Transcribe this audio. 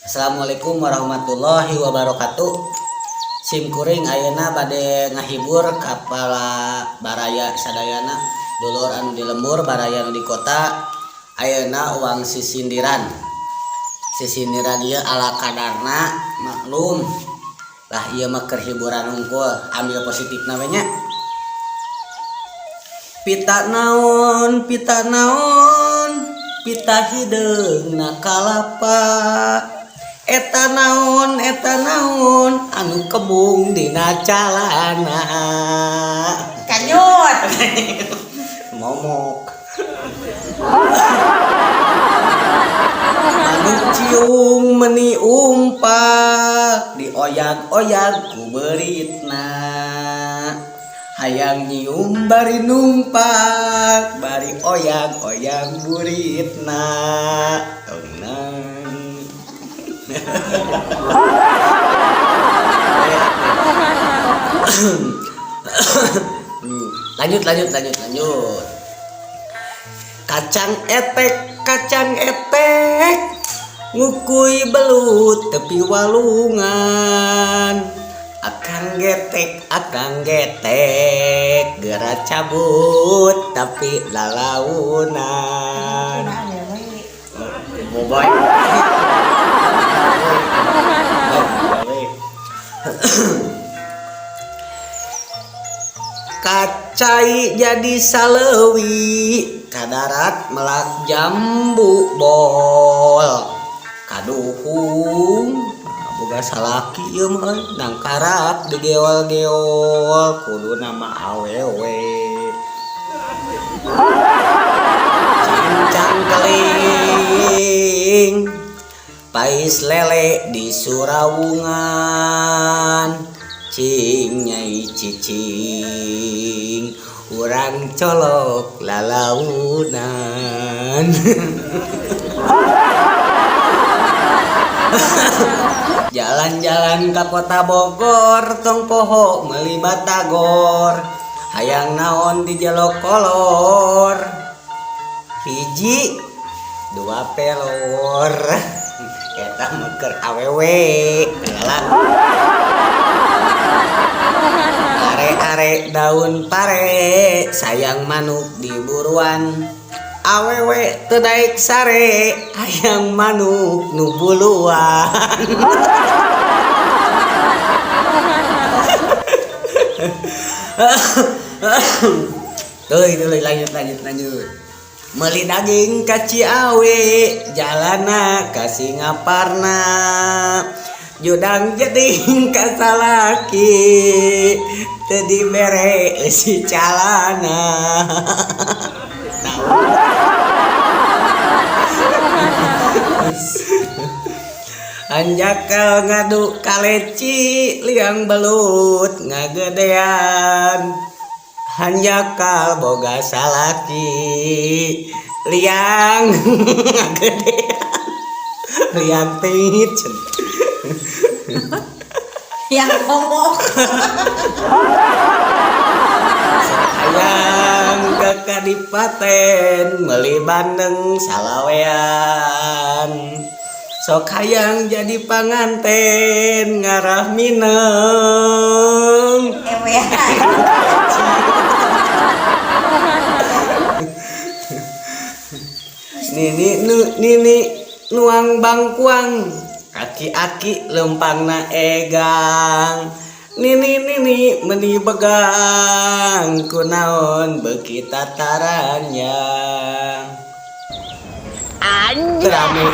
Assalamualaikum warahmatullahi wabarakatuh. Sim kuring ayeuna bade ngahibur ka para baraya sadayana, dulur anu di lembur, baraya anu di kota. Ayeuna uang sisindiran. Sisindiran ieu ala kadarna, maklum lah ieu mah keur hiburan hungkul, ambil positifna we nya. Pita naon, pita naon, pita hideungna kalapa. Eta naon, eta naon, anu kembung dina calana. Kanyut. Momok. Manuk ciung meni umpak, dioyag-oyag ku beuritna. Hayang nyium bari numpak, bari oyag-oyag buritna. Tenang. Lanjut, lanjut, lanjut, lanjut. Kacang etek, kacang etek, ngukui belut tepi walungan. Akang getek, geura cabut tapi lalaunan. Boboy. Kacai jadi salewi, kadarat melak jambu bol. Kaduhung boga salaki ieu mah nangkarap digeol-geol kudu nama awewe. Cincang keling pais lele di Surawungan. Cing nyai cicing urang colok lalaunan. Jalan-jalan ke kota Bogor tong poho meuli batagor. Hayang naon di jelo kolor, hiji dua pelor. Eta mah keur awewe. Are-are daun pare, sayang manuk di buruan. Awewe teu daek sare, hayang manuk nu buluan. Tuh, tuh, lanjut, lanjut, lanjut. Meuli daging ka Ciawi, jalana ka Singaparna. Judang jeding ka salaki, teu dibere eusi calana. Anjakal ngadu kaleci, liang belut ngagedean. Hanjakal boga salaki, liang ngagedean. Liang tit. Yang ngomong. Sayang ke kadipaten, meuli bandeng salawean. Sok hayang jadi panganten, ngarah mineng. Ewean. Nini nu nini nuang bangkuang, aki-aki lempangna egang. Nini nini meni begang, kunaon beuki tataranjang. Anjay. Rame.